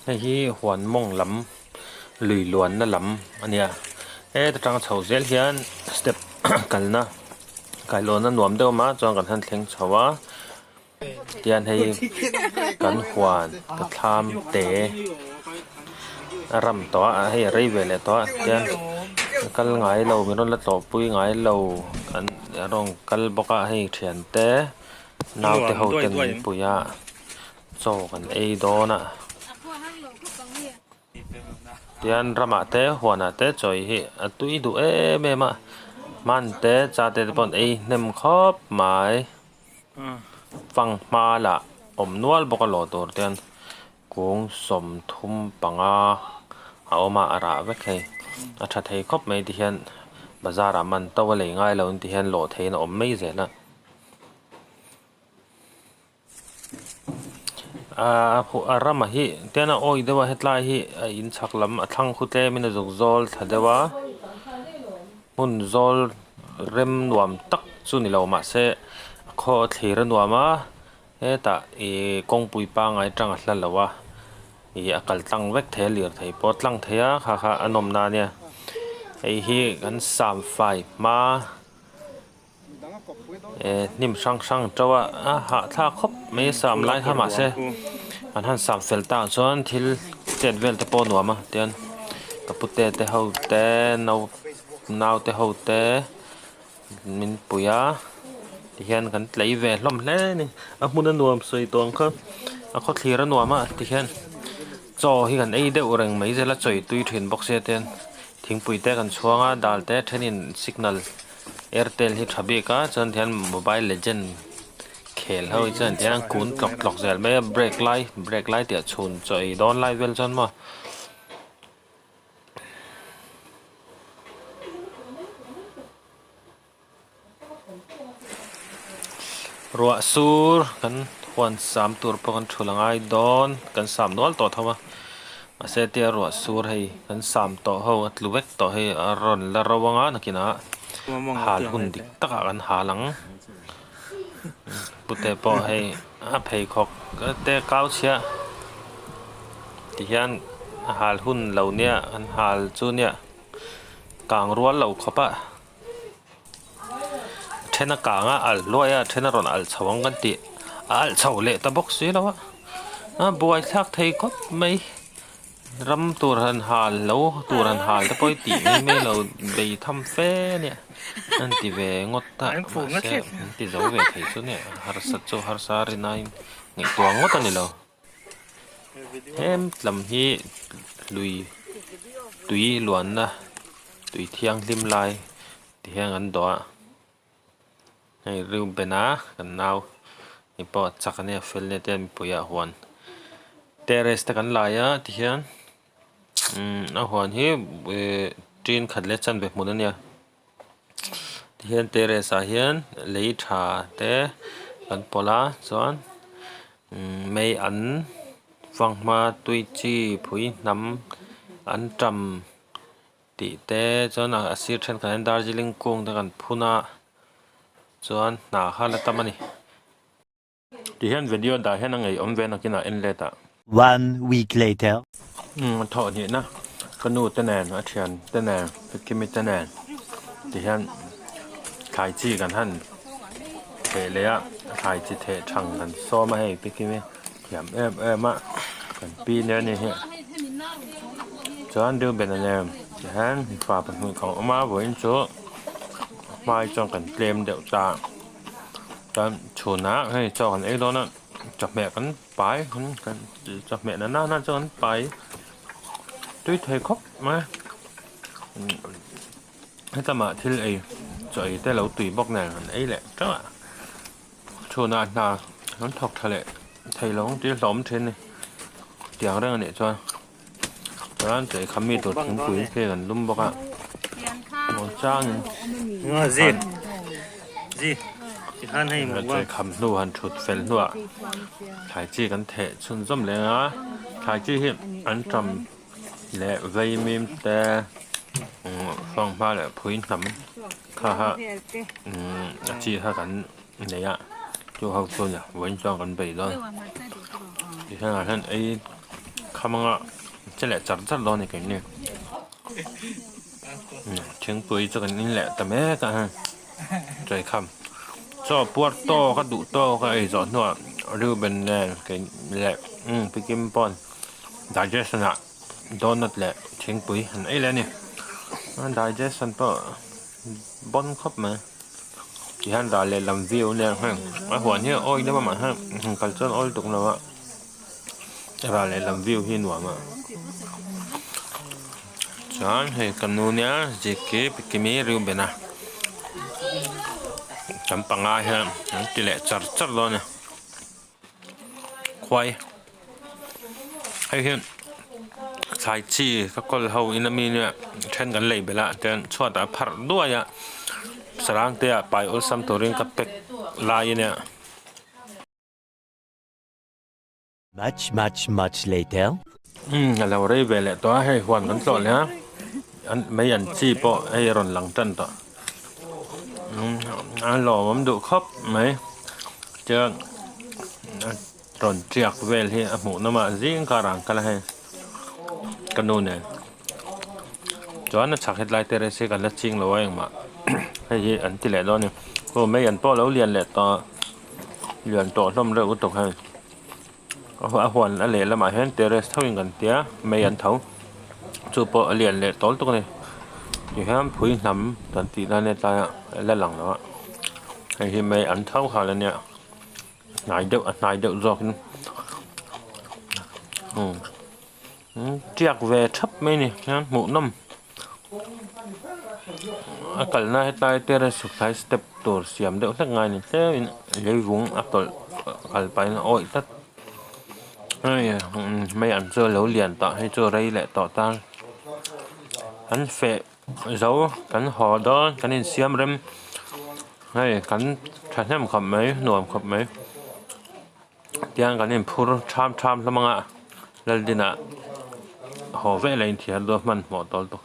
Hei hi huan mawng lam lui luanna lam a nia heta tang chho zel hian step kalna kailawn a nuam deuh a chuan kan han thleng chho a tihian hei kan huan ka thlam te a ram tawh a hei a rei ve leh tawh a tihian kal ngai lo min rawn la tlawhpui ngai lo an rawn kal bawk a hei thiante naute ho ten min pui a. Chaw kan ei dawn a, tihian ramah te huanah te chaw hi a tui duh em em a, hman te cha te te pawh an ei hnem khawp mai, fanghma lah awm nual bawk a lawh tur te hian kung 35 a awm a a rah vek hei a tha thei khawp mai tihian bazar ah man to a lei ngai lo in tihian lawh theihin a awm mai zel a. Aaa a rama hi tian a awih deuh a hetlai hi a in chhak lam a thlang khu tlem in a zuk zawl thla deuh a hmun zawl rem nuam tak chu ni lo mahse a khaw thlir a nuam a hetah ihh kawngpui pangai tang a hla lo a ih a kal tlang vek thei a lirthei pawh a tlang thei a kha kha a nawm na ania hei hi kan sam fai hma. Eh hnim hrang hrang to a a hahthlak khawp mai a sam lai kha mahse an han sam fel tah chuan thil chet vel te pawh a nuam a tian ka pute te ho te nau nau te ho te min pui a tihian kan tlei ve hlawm hle a ni a hmun a nuam sawi tawh ang kha a khawthlir a nuam a tihian chaw hi kan ei deuh reng mai zel a chawi tui thin bawk sia tian thingpui te kan chhuang a dal te thenin signal. Airtel hi tha bik a chuan tihian mobile legend khel ho hi chuan tihian an kun tlawk tlawk zel mai a break lai break lai tih ah chhun chaw ei dawn lai vel chuan maw. Ruah sur kan huan sam tur pawh kan thul a ngai dawn kan sam nual tawh tho a mahse tia ruah sur hei kan sam tawh ho a tlu vek tawh hei a rawn la ro anga nakinah hal hun dik takah kan hal ang pute pawh hei a pheikhawk te kau chhia tihian a hal hun lo nia an hal chu nia kang rual lo khawp a. Then a kang a alh hluai a then a rawn alh chho ang kan tih a alh chho leh ta bawk si lo a a buai thlak thei khawp mai ram tur han hal lo tur han hal te pawh hi tih mai mai lo bei tham fe a nia an ti ve ngawt a mahse an ti zo ve thei chu nia harsa chu harsa rinaiin ngaihtuah ngawt a ni lo. Hem tlam hi lui tui luanna tui thianghlim lai ti hian an dawh a hei Reuben a kan nau hei pawh a chak ania fel nia te mipui ah huan terrace te kan lai a tihian a huan hi ihh tin khat leh chanve hmun ania. Tihian terrace ah hian lei tha te kan pawlh a chuan mei an fanghma tui chi phui hnam an tam tih te chuan a sir thenkhat ah hian darjeeling kung te kan phun a chuan hna kha la tam a ni. Tihian video dah hian a ngeiawm ve nakinah en let ah. One week later. Umm thawh hnihna ka nu te nen a thian te nen Fikimi te nen tihian thlai chi kan han theh leh a thlai chi theh thang kan sawm a hei Fikimi thiam em em a kan pi nia ni hi chuan Reuben-a nen tihian mipa pahnih kan awm a vawiin chu hmai chuan kan tlem deuh ta. Chuan chhunah hei chaw kan ei dawn a chawhmeh kan pai kan chawhmeh na nana chu kan pai tui thei khawp mai a hetlama thil ei chaw ei te lo tui bawk nen an ei leh teuh a chhunah hna an thawk tha leh thei lo ang tih a hlauhawm thin a ni tiang reng a nih chuan chuan chaw ei kham mi tur thingpui te an lum bawk a muangchangin chaw ei kham hnu han thut fel hnuah thlai chi kan theh chhunzawm leh ang a thlai chi hi an tam leh vaimim te fanghma leh phui hnam kha kha a chi kha kan nei a chu ho chu vawiin chuan kan bei dawn tihian ah hian ei. kham anga che leh char char dawn a ni keini. Thingpui chu kan in leh ta mek a hei chawi kham chaw puar tawk a duh tawk a ei zawh hnuah Reuben nen kei leh Pikim pawn digestion ah donut leh thingpui an ei leh a ni digestion pawh bon khawp mai tihian dah leh lam view nen heng a huan hi a awi deuh a mahse kal chuan awi tuk lo a. Ral lehlam view hi nuam a chuan hei ka nu nia ziki pikimi Reuben-a kan panga hian an ti leh char char dawn a ni khuai hei hi thlai chi ka kawl ho in ami nia then kan lei belh a chuan chhuatah a pharh duai a sarang te ah pai awlsam turin ka pack lai a nia. Much much much later. Umm a lo rei ve leh tawh a hei huan kan tlawh leh a an mei an chi pawh hei a rawn lang tan tawh umm a lawmawm duh khawp mai chuan a rawn tiak vel hi a hmuh nawm a zing karah an kal a hei ka nu nen chuan a chhak hetlai terrace hi kan la ching lo a engmah hei hi an ti leh dawn a ni aw mei an pawh a lo lian leh tawh. Lian tawh hlawm reuh lutuk hei a huan a lehlamah hian terrace tho in kan tia mei an tho chu pawh a lian leh tawl tuk a ni tihian phui hnam kan tih na ania tlaiah a la lang lo a hei hi mei an tho nghal ania hnai deuh a hnai deuh zawk in umm tiak ve thap mai a ni hian hmuhnawm. A kalna hetlai terrace chhuk thlai step tur siam deuh hlek ngai ni tlemin leivung a tawlh kal pahin a awih tlat hei mei an chu a lo lian tawh hei chu rei leh tawh tan an feh zo kan haw dawn kan insiam rem hei kan thahnem khawp mai nuam khawp mai tiang kan inphur tham tham hlawm ang a Laldinah haw vek leh inthiar dawn hmanhmawh tawl tawh.